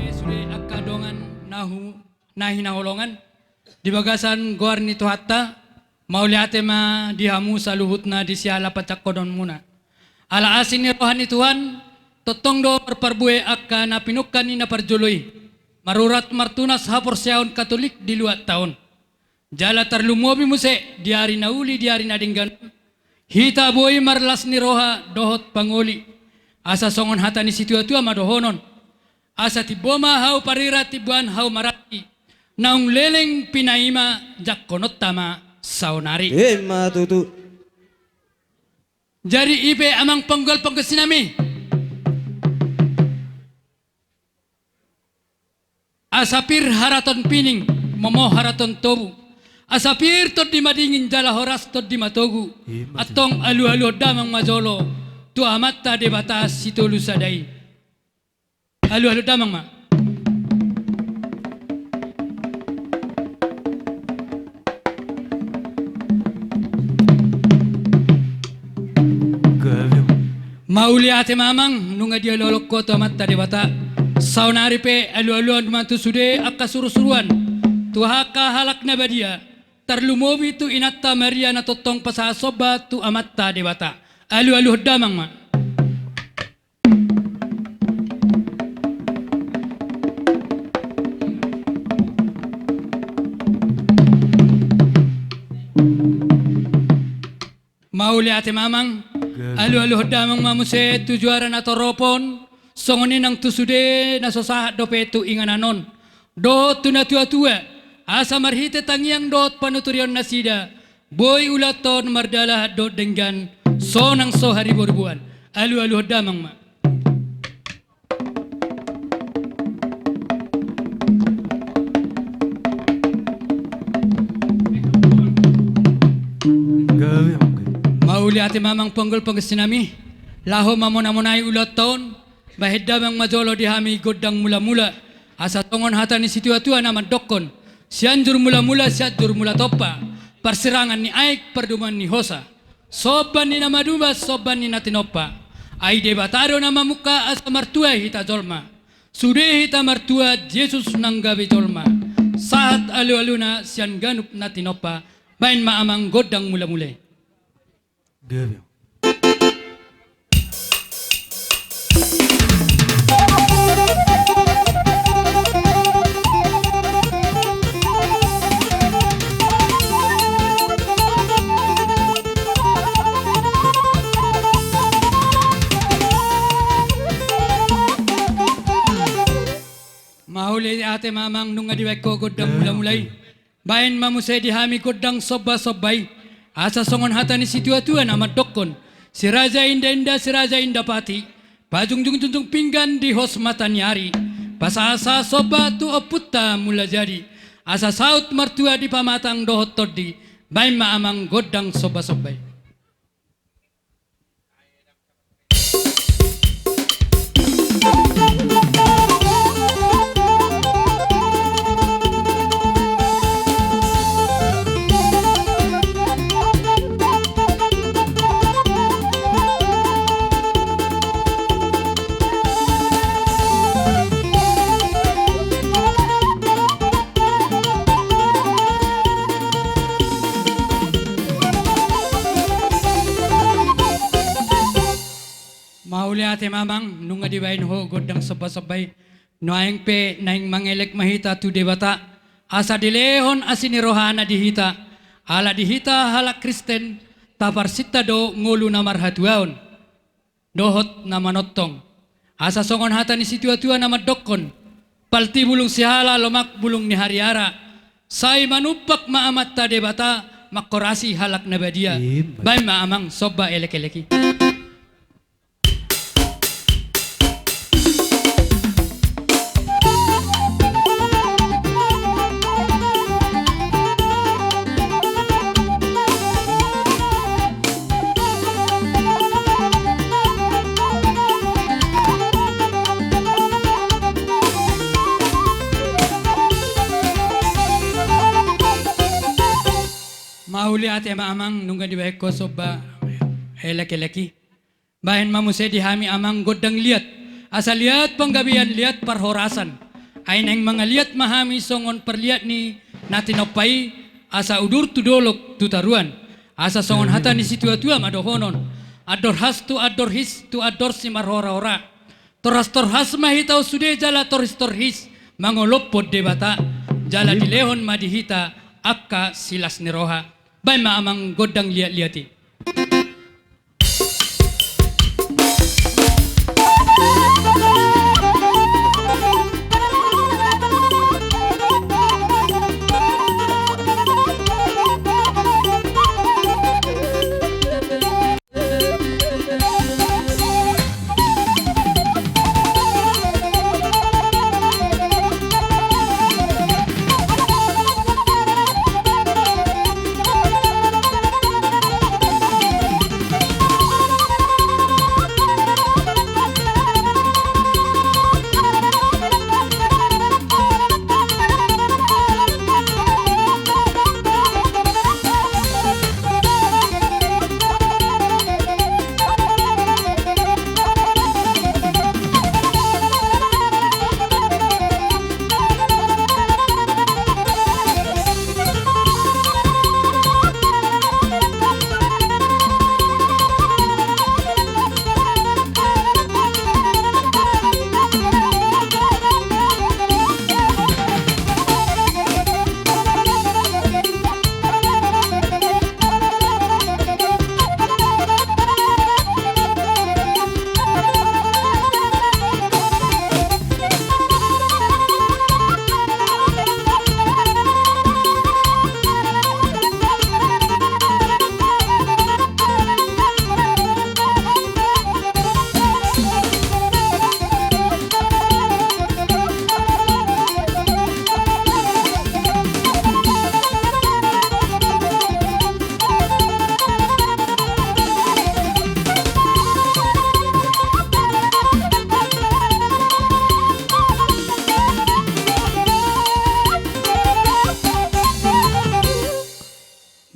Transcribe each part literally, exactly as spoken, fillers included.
Sude angka dongan na hu-, na hinaholongan di bagasan goar ni Tuhanta, mauliate ma di hamu saluhutna di siala panjangkononmuna. Ala asi ni roha ni Tuhan, tongtong do marparbue angka na pinungka ni na parjolo i, marurat martunas haporseaon Katolik di luatta on. Jala tarlumobi muse di ari na uli, di ari na denggan, hita boi marlas ni roha dohot pangoli. Asa songon hata ni situatua ma dohonon: Asa timbo ma hau parira, timboan hau marasi, naung leleng pinaima jangkononta ma saonari. Ima tutu. Jadi i pe amang panggual panggual sinami. Asa pir haraton pining, momo haraton tobu. Asa pir tondi madingin jala horas tondi matogu. Ima tutu. Antong alualuhon damang ma jolo tu Amanta Debata Sitolu Sada i. Alualuhon damang ma. Mauliate ma amang, nunga dialualuhon ho tu Amanta Debata. Saonari pe alualuhon ma tu sude angka surusuruan, tu angka halak na badia, tarlumobi tu inanta Maria na tongtong pasahat somba tu Amanta Debata. Alualuhon damang ma. Mauliate ma amang. Gabe. Alualuhon damang ma muse tu juara na torop on, songon i nang tu sude na so sahat dope tu inganan on dohot tu natuatua, asa marhite tangiang dohot panuturion nasida, boi ulaonta on mardalan dohot denggan, sonang so hariboriboan. Alualuhon damang ma. Mauliate ma amang panggual panggual sinami. Laho mamonamonai ulaonta on, bahen damang ma jolo di hami gondang mulamula. Asa songon hata ni situatua na mandokkon: Sianjur mulamula, Sianjur mula tompa, parsirangan ni aek, pardomuan ni hosa, somba ni na maduma, somba ni na tinompa. Ai Debata do na mamungka asa martua hita jolma. Sude hita martua, Jesus nang gabe jolma. Sahat alualuna sian ganup na tinompa. Bahen ma amang gondang mulamula i. Gabe. Mauliate ma amang, nunga dibahen ho gondang mulamula i. Bahen ma muse di hami gondang sombasomba i. Asa songon hata ni situatua na mandokkon: Si raja indainda, si raja indapati, pajungjungjungjung pinggan di hos mata ni ari, pasahatsahat somba tu Ompunta Mulajadi, asa saut martua di pamatang dohot tondi. Bahen ma amang gondang sombasomba i. Mauliate ma amang, nunga dibahen ho gondang sombasomba i. Nuaeng pe naeng mangelek ma hita tu Debata, asa dilehon asi ni rohana di hita, ala di hita halak Kristen, taparsinta do ngolu na marhatuaon dohot na manongtong. Asa songon hata ni situatua na mandokkon: Palti bulung sihala, lomak bulung ni hariara. Sai manumpak ma Amanta Debata, manghorasi halak na badia. Ima. Bahen ma amang somba elekelek i. Mauliate ma amang, nunga dibahen ho somba elekelek i. Bahen ma muse di hami amang gondang liat, asa liat panggabean, liat parhorasan. Ai naeng mangaliat ma hami songon parliat ni na tinompa i, asa udur tu dolok tu taruan. Asa songon hata ni situatua ma dohonon: Andor has tu andor his, tu andor simarhoraora. Torhas-torhas ma hita on sude jala torhis-torhis mangolophon Debata, jala dilehon ma di hita angka silas ni roha. Baen ma amang gondang liat-liat i.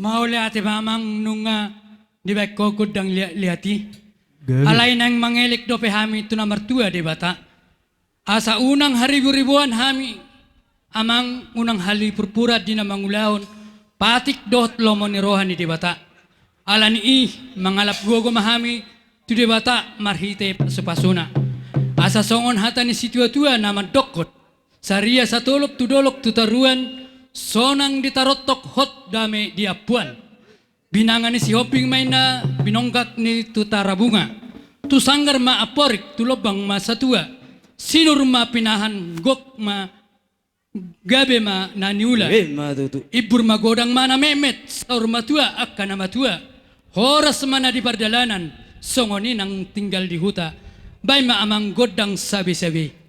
Mauliate ma amang nunga dibaen ho gondang liat-liat i. Alai naeng mangelek dope hami tu na martua Debata. Asa unang hariburiburan hami amang, unang halipurpuran di na mangulahon patik dohot lomo ni roha ni Debata. Alani i mangalap gogo ma hami tu Debata marhite pasupasuna. Asa songon hata ni situatua na mandokkon: Saria satolop tu dolok tu taruan, sonang di tarontok hot dame di ampuan. Binanga ni Sihombing ma inna binonggak ni Tutarabunga. Tu sanggar ma amporik, tu lombang ma satua. Sinur ma pinahan, gok ma gabe ma na niula. Ima tutu. Imbur magodang ma na metmet, saur matua angka na matua. Horas ma na di pardalanan, songon i nang tinggal di huta. Baen ma amang gondang sabesabe.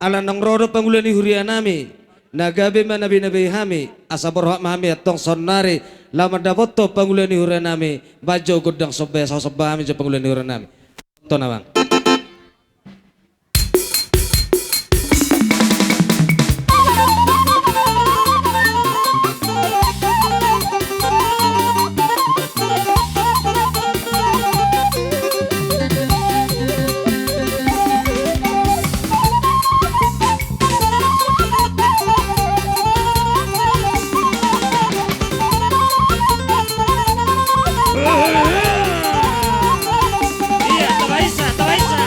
Ala naung ro do pangula ni huria nami, na gabe ma na binahen hami, asa borhat ma hami antong saonnari, laho mandapothon pangula ni huria nami, baen jo gondang somba, asa somba hami jo pangula ni huria nami. Tona bang. Iya, tabaisa, tabaisa.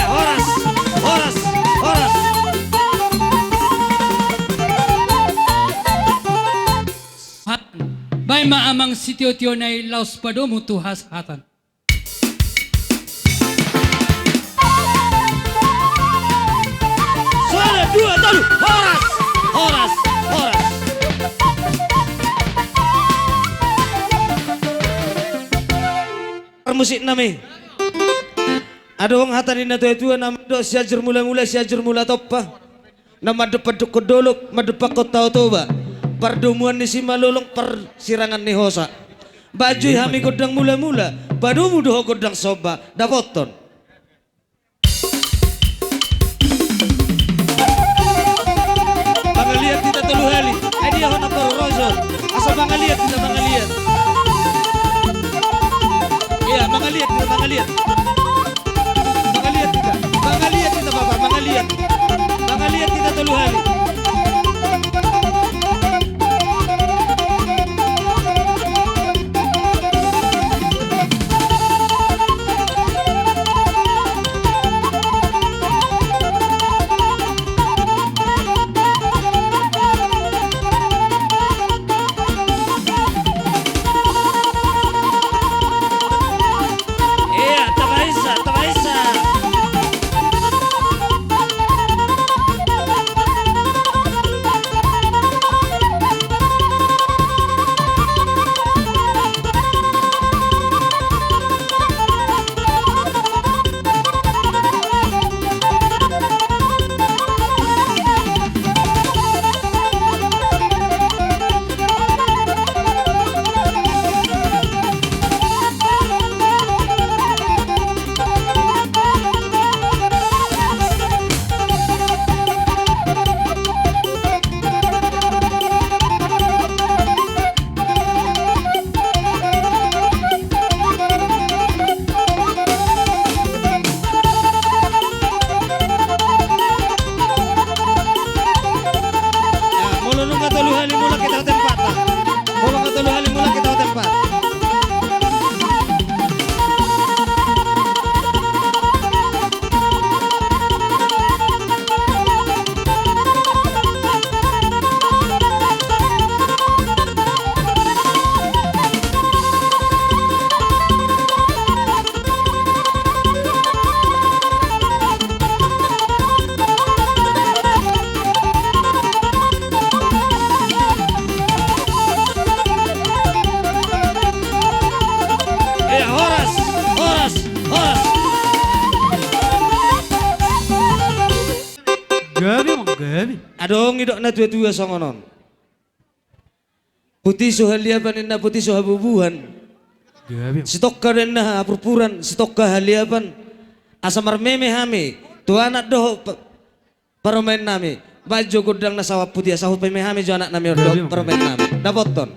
Horas, horas, horas. Baen ma amang sitio-tio na i laos padomu tu hasahatan. Sada, dua, tolu, horas, horas, horas. Parmusik nami. Adong hata ni na tua-tua na mandok: Sianjur Mula-mula, Sianjur Mula Tompa. Na mandok pandok dolok, mandok pangkot Tao Toba. Pardomuan ni Simalolong, parsirangan ni Hosa. Baen jo i hami gondang mula-mula, padomu do ho gondang somba, dapothon. Mangaliat hita tolu hali. Ai dia hona paruroso. Asa mangaliat hita, mangaliat. Iya, mangaliat hita, mangaliat. Mangaliat hita, mangaliat hita, Bapak, mangaliat. Mangaliat hita tolu hali. Iya, tabaisa, tabaisa. Adong didok na tua-tua songon on. Puti so haliapan inna puti so habubuhan. Gabe. Sitongka do inna hapurpuran, sitongka haliapan. Asa marmeme hami tu anak dohot pa-, parumaennami. Baen jo gondang na saopat puti asa hupeme hami jo anaknami on dohot parumaennami. Dapothon.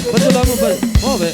Betul, Bang Mubal. Oh, be.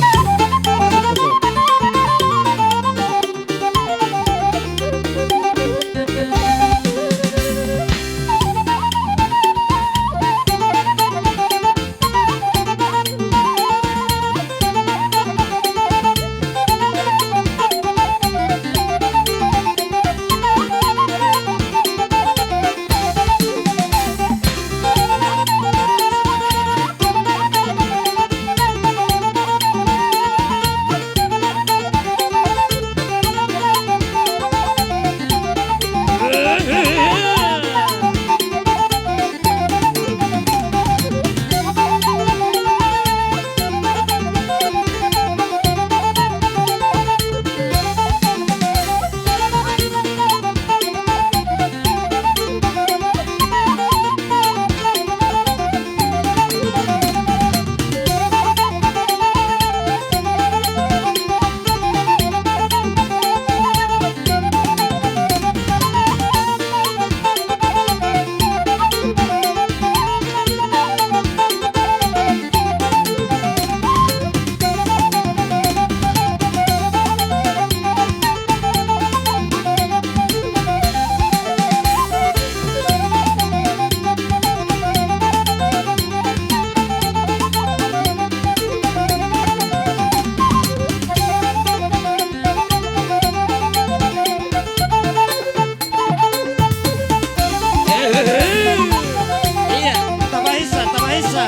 Iya, tambah isa, tambah isa.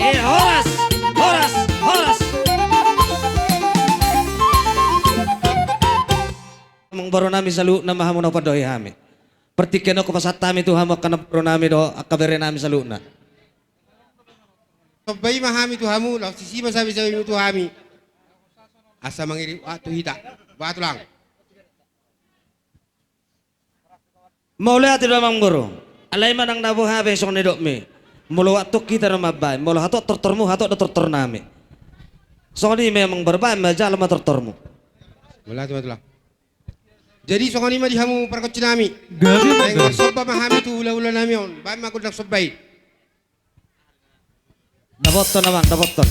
Eh, horas, horas, horas. Amangboru nami saluhutna ma hamu na hupandohi hami. Partingkian on hupasahat hami tu hamu angka namboru nami dohot angka bere nami saluhutna. Somba i ma hami tu hamu, laos sisi ma sabe-sabe mu tu hami. Asa mangirim waktu hita. Bah, Tulang. Mauliate do, Amangboru. Alai manang na boha pe songon nidokmi. Molo waktu hita do mambaen, molo hatop tortormu, hatop do tortor nami. Songon i ma, Amangboru, baen ma jalo ma tortormu. Mauliate ma, Tulang. Jadi songon i ma di hamu pargonsi nami. Gabe ma, gabe. Somba ma hami tu hula-hula nami on. Baen ma gondang somba i. Dapothon, Amang, dapothon.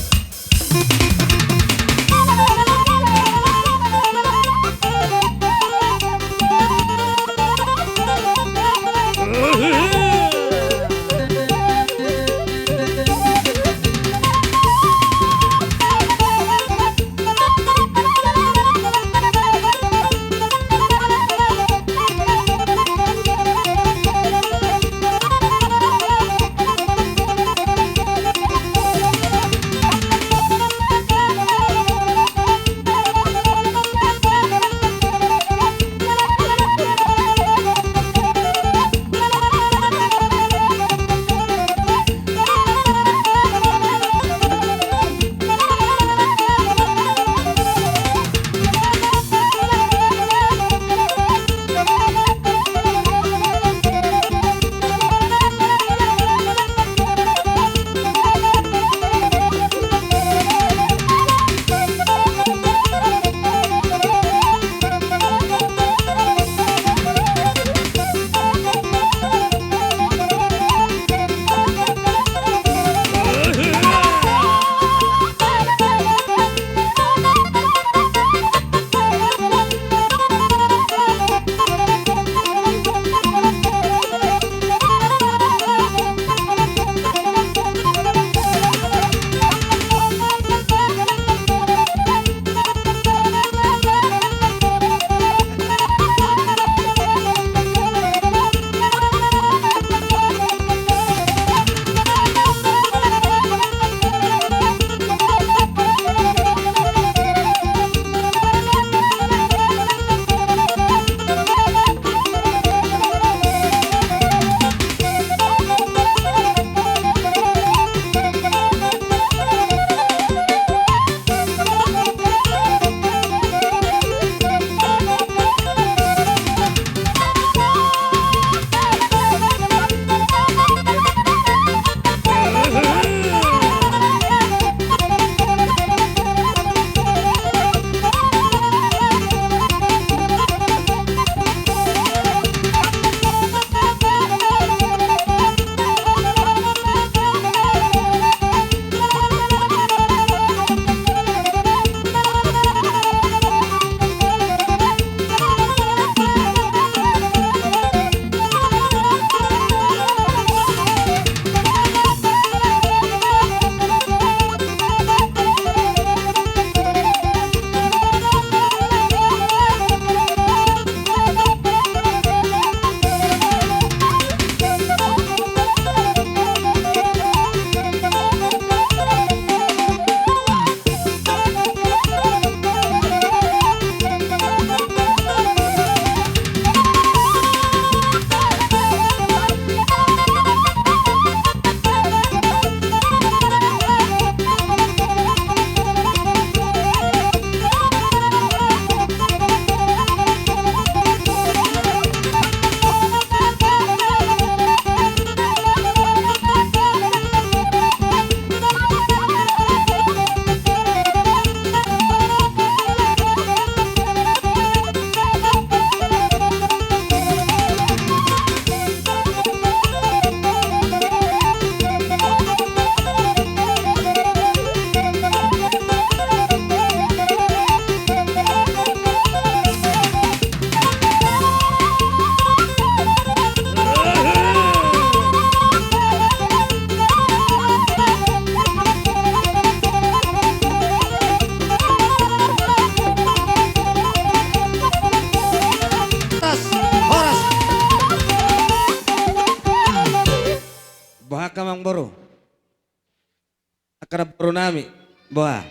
angka namboru nami. Boha.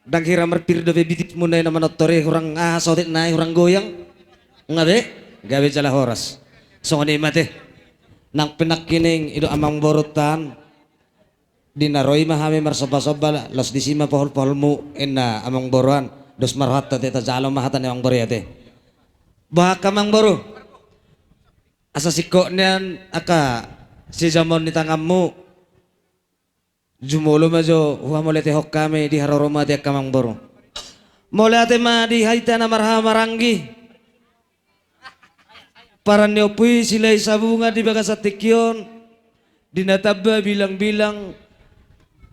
Ndang hira marpir dope bitikmu na i na manortor i, hurang aha sotik na i, hurang goyang. Nga be? Gabe jala horas. Songon i ma ate. Nang pe nangkining i do amangboru tan. Di na ro i ma hami marsomba-somba, laos disi ma pohol-poholmu, inna amangboru an. Dos ma rohanta ate, tajalo ma hata ni amangboru i ate. Boha angka amangboru. Asa singkop nian angka sijamoon ni tanganmu. Jumolo ma jo huhamauliatehon hami di haroromu ate angka amangboru. Mauliate ma di hita na marhaha maranggi. Pomparan ni Ompu i Silahisabungan di bagasan tingki on, di na tamba bilangbilang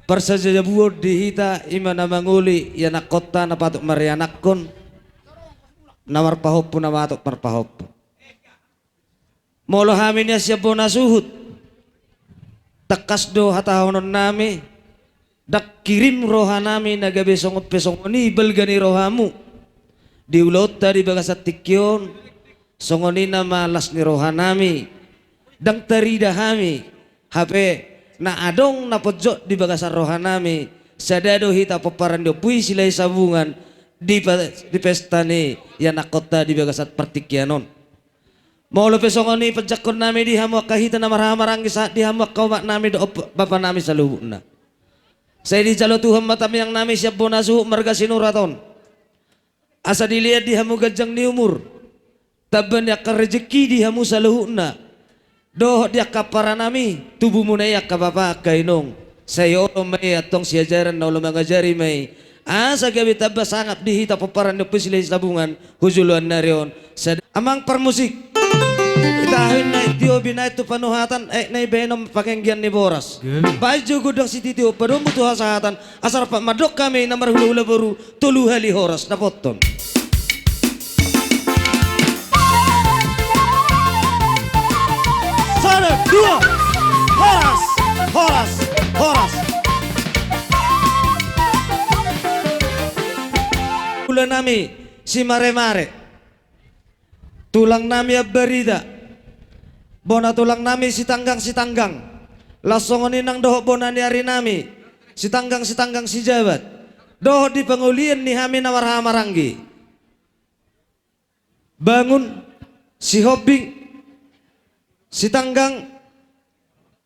parsajabuon di hita, i ma na mangoli ianakkonta na patut marianakkon, na marpahompu na patut marpahompu. Molo hami nian sian bona suhut, tangkas do hatahononnami, ndang kirim rohanami na gabe songon pe songon i balga ni rohamu di ulaonta di bagasan tingki on. Songon i nama las ni rohanami, ndang tarida hami, hape na adong na ponjot di bagasan rohanami, sada do hita pomparan ni Ompu i Silahisabungan, di pa-, di pesta ni ianakkonta di bagasan partingkian on. Molo pe songon i panjangkonnami di hamu angka hita na marhaha maranggi sahat di hamu angka omaknami dohot bapanami saluhutna. Sai dijalo Tuhan ma tangiangnami sian bona suhut marga Sinurat on. Asa dilehon di hamu ganjang ni umur, tamba ni angka rejeki di hamu saluhutna. Dohot di angka paranami, tubumuna i angka bapa angka inong. Sai olo ma i antong siajaran na olo mangajari ma i. Asa gabe tamba sangap di hita pomparan ni Ompu i Silahisabungan, tu joloan ni ari on. Sada amang parmusik. Tahu na i tio binaen tu panuhatan, eh, na i baenon panganggian ni boras. Gabe. Baen jo gondang sititi on padomu tu hasahatan, asa rap mandok hami na marhulahula boru, tolu hali horas dapothon. Sada, dua, horas, horas, horas. Tulang nami Simaremare. Tulang nami Ambarita. Bona tulang nami Sitanggang, Sitanggang. Laos songon i nang dohot bona ni ari nami Sitanggang, Sitanggang Sijabat. Dohot di pangolian ni hami na marhaha maranggi. Bangun, Sihombing, Sitanggang,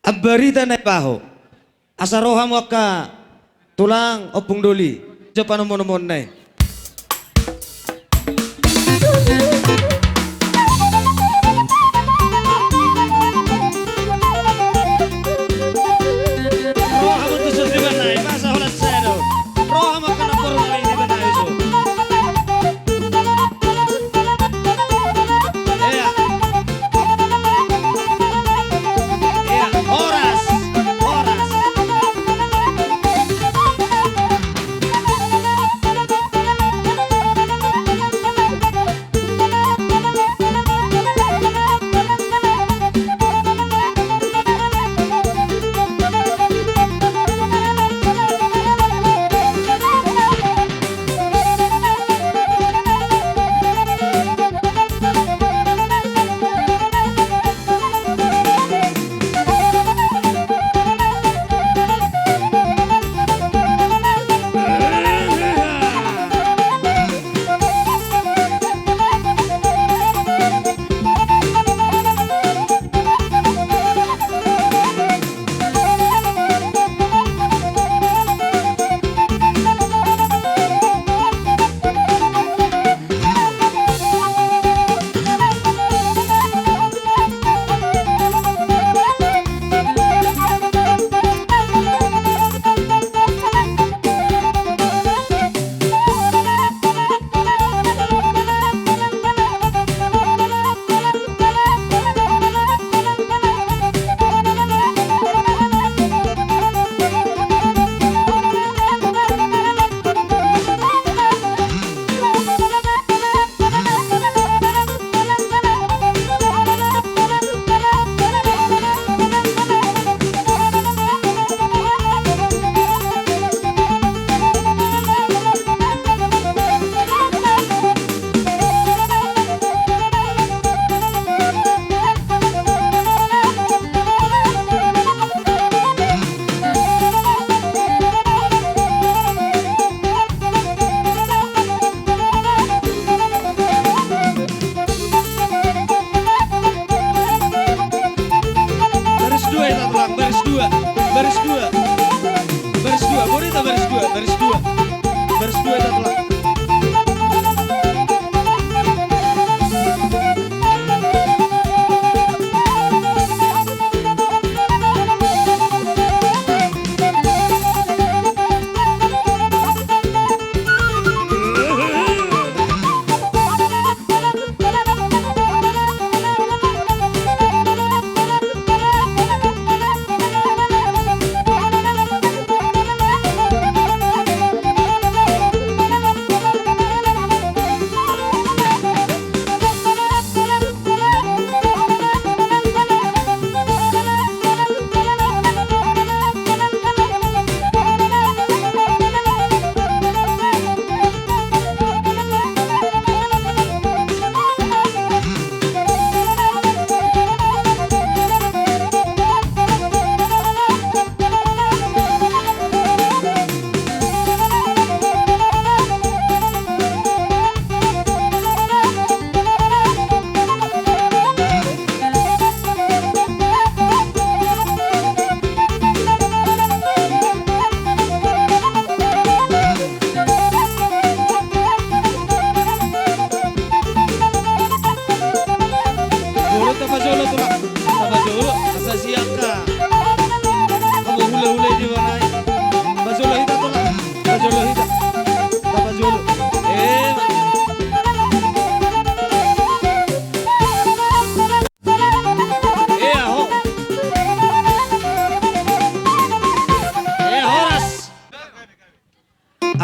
Ambarita Naipaho. Asa ro hamu angka tulang ompung doli. Jo panomunomuonna i. Ro hamu tu sude bana i, masa holan sada. Ro hamu angka namboru nami di bana i so. Iya. Iya, horas, horas.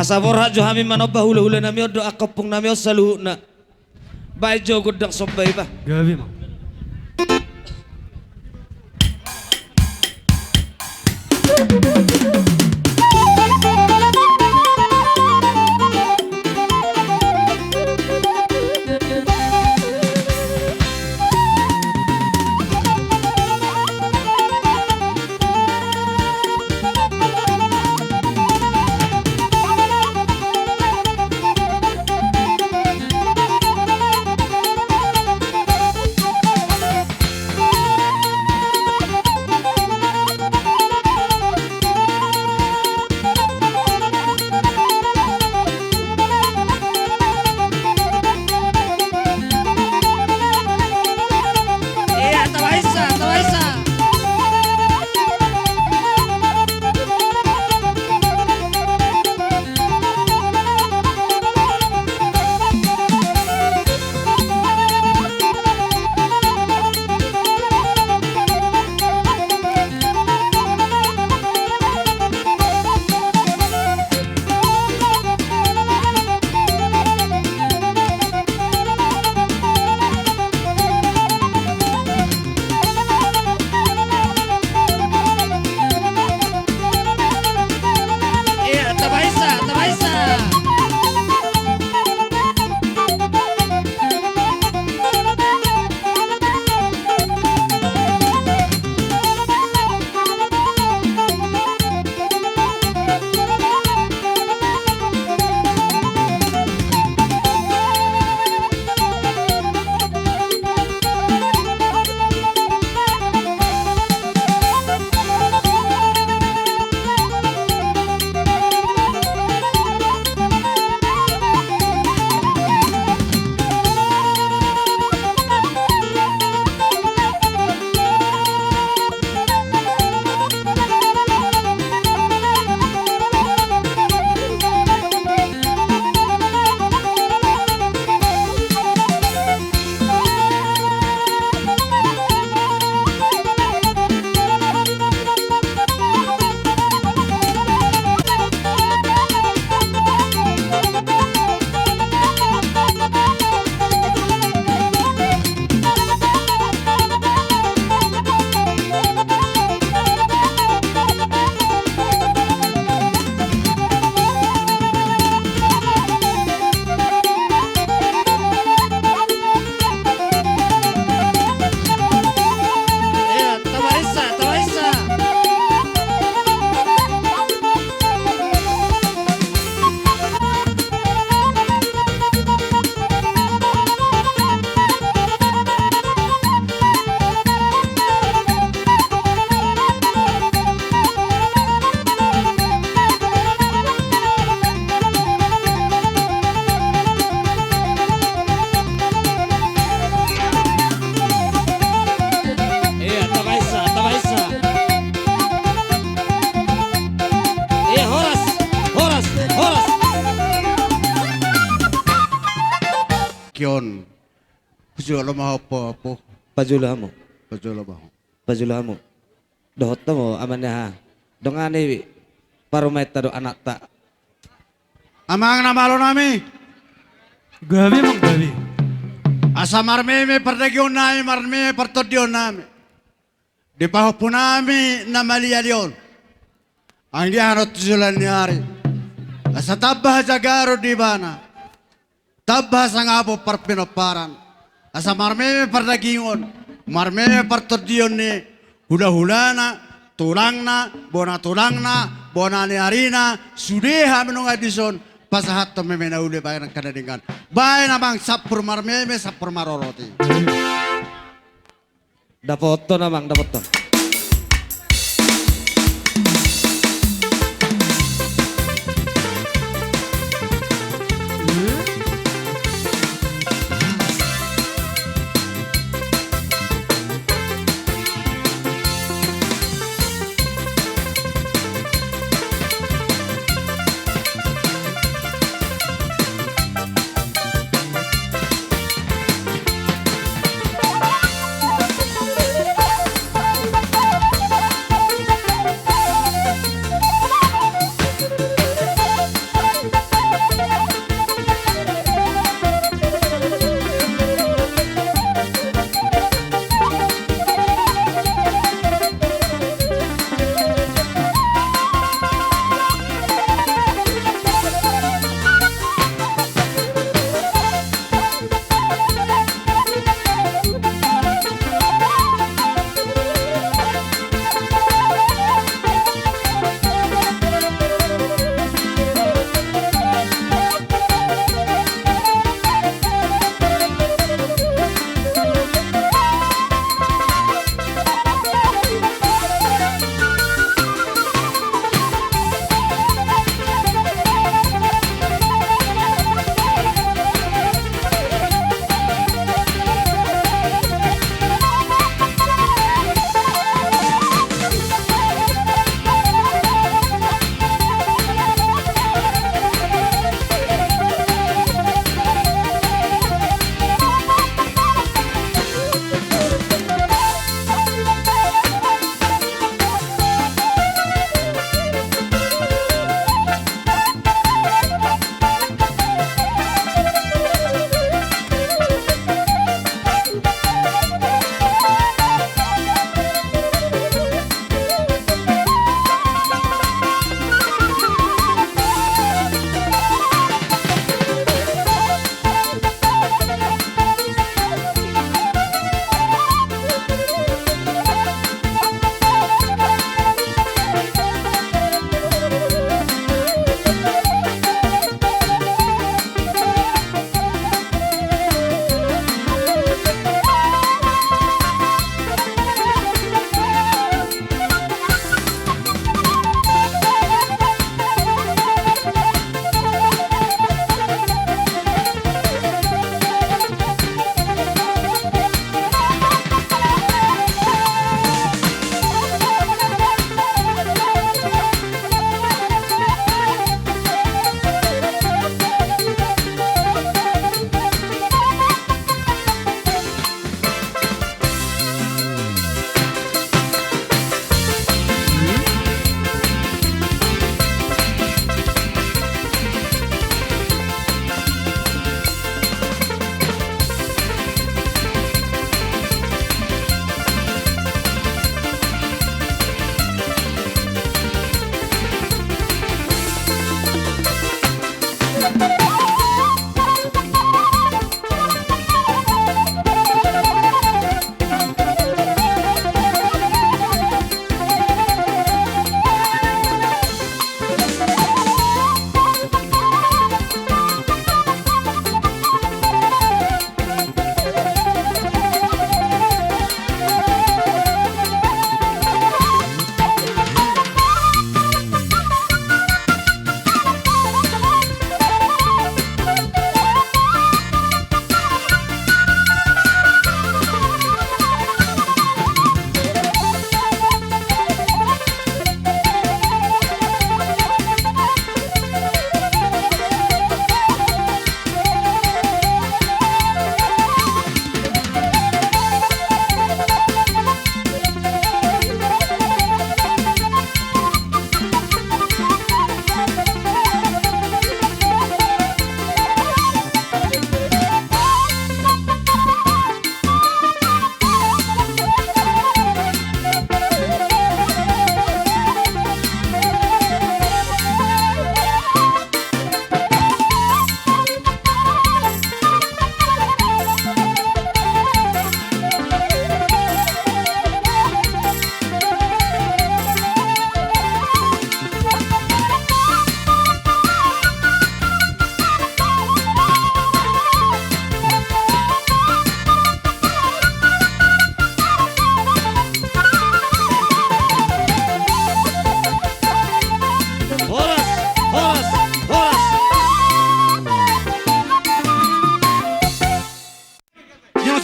Asa borhat jo hami manomba, hulahula nami on dohot angka ompung nami on saluhutna. Baen jo gondang somba i, bah. Gabe ma. Ia, tabaisa, tabaisa. Ia, horas, horas, horas. Kion. Pajolo ma ho, po, po. Pajolo hamu. Pajolo ma ho. Pajolo hamu. Dohot hamu, amang, aha. Dongani parumaenta dohot anakta. Amang na malo nami. Gabe, amang, gabe. Asa marmeme pardagingon nami, marmeme partondion nami. Di pahompu nami na malialia on. Anggiat tu joloan ni ari. Asa tamba hajagaron di ibana. Tamba hasangapon parpinomparan. Asa marmeme pardagingon, marmeme partondion ni hulahulana, tulangna, bona tulangna, bona ni arina, sude hami nunga dison, pasahathon meme na uli bahen angka na denggan. Bahen amang sampur marmeme, sampur maroroti. Dapothon, amang, dapothon.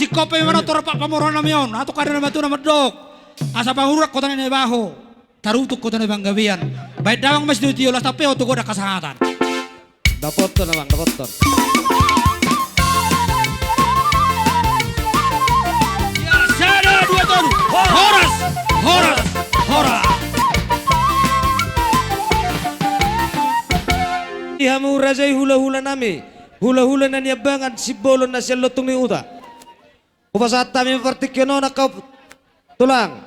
Singkop pe memang torop pamoruon nami on, atau kada nama tu nama dok. Asa Pangururan kota ni Naibaho. Tarutung kota ni Panggabean. Baen damang ma sitio-tio, las tape oto goda kasahatan. Dapoton, Abang, dapoton. Ya, sada, dua, tolu. Horas, horas, horas. Di hamu raja i hula-hula nami, hula-hula na niambangan, simbolon na sian lontung ni huta. Hupasahat hami partingkian on angka tulang.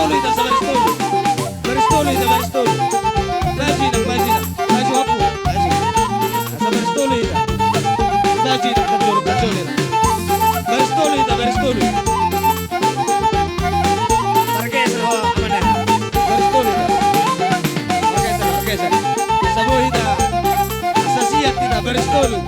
Baris tolu hita, baris tolu. Baris tolu hita, baris tolu. Maju inang, maju inang. Maju hapu, maju. Asa baris tolu hita. Maju inang, maju, maju inang. Baris tolu hita, baris tolu. Margeser ho, amang inang. Baris tolu hita. Margeser, margeser. Asa boi hita. Asa siat hita, baris tolu.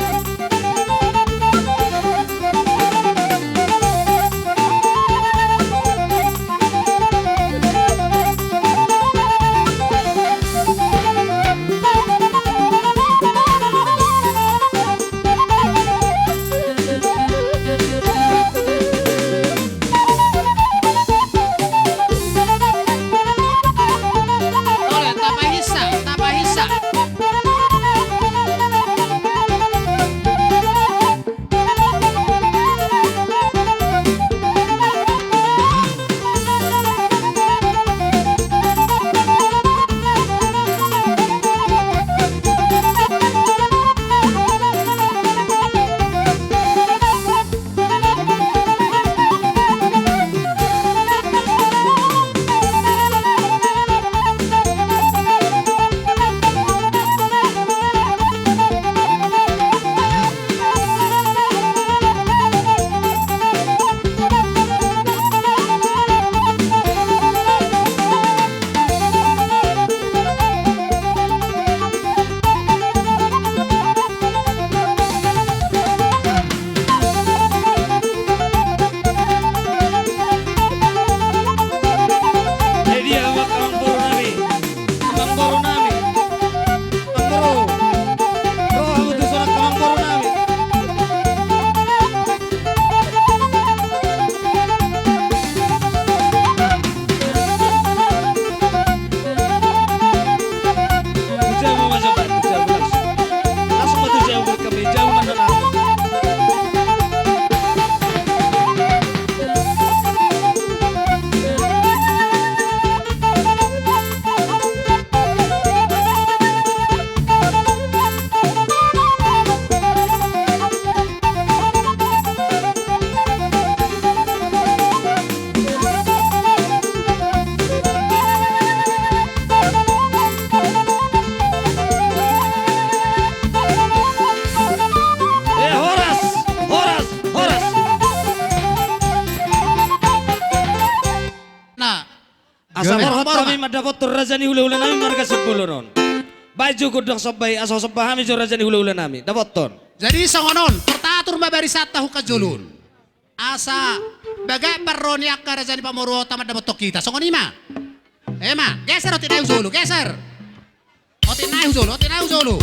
Ole, tapahinsa, tapahinsa. Ai dia ma amangboru nami. Amangboru nami. Amangboru. Ro hamu tu son amangboru nami. Tu jabu ma, jabu, jabu langsung. Langsung ma tu jabu, kami jabu ma na. Eh, horas, horas, horas. Nah, asa borhat hami mandapothon raja ni hulahula nami marga Simbolon on. Baen jo gondang somba i, asa somba hami jo raja ni hulahula nami. Dapothon. Jadi songon on, tartatur ma barisanta hungka jolo on. Asa bagak parro ni angka raja ni pamoruonta mandapothon hita. Songon i ma. Ema, geser otik nai hu jolo, geser. Otik nai hu jolo, otik nai hu jolo.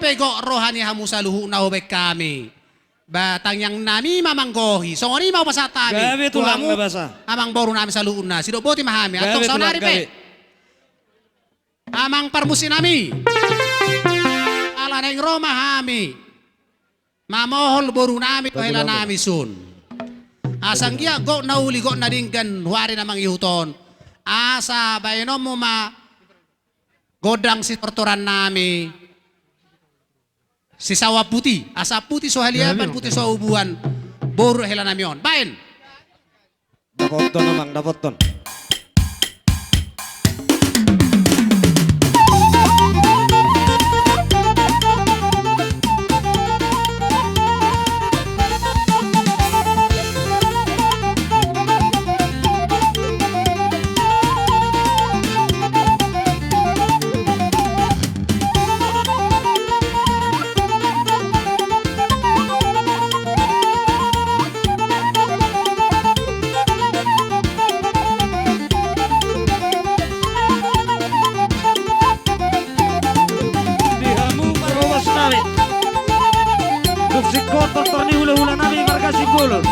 Pe gok roha ni hamu saluhutna hubaen hami. Ba tangiang nami ma manggohi, songon i ma hupasahat hami. Gabe tu tulang hamu na basa. Amang boru nami saluhutna, sidok boti ma hami. Gabe antong tulang, saonari pe. Gabe. Amang parmusik nami. Ala naeng ro ma hami mamohol boru nami, boru nami. Hela nami sun. Asa anggiat gok na uli, gok na denggan, huari na mangihut on. Asa baenonmu ma gondang sitortoran nami. Sisaoan puti, asa puti so haliapan, puti so ubuan, boru hela nami on. Baen. Dapothon, amang, dapothon. Di hamu parhobas nami. Dung singkop tortor ni hulahula nami marga Simbolon.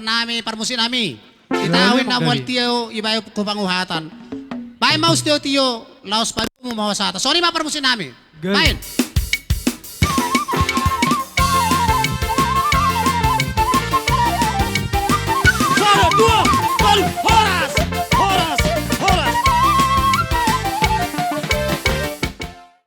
nami, parmusik nami. Di tahu na mual tio ibaen tu panguhatan. Baen ma us tio-tio, laos padomu ma hosata. Songon i ma parmusik nami. Baen.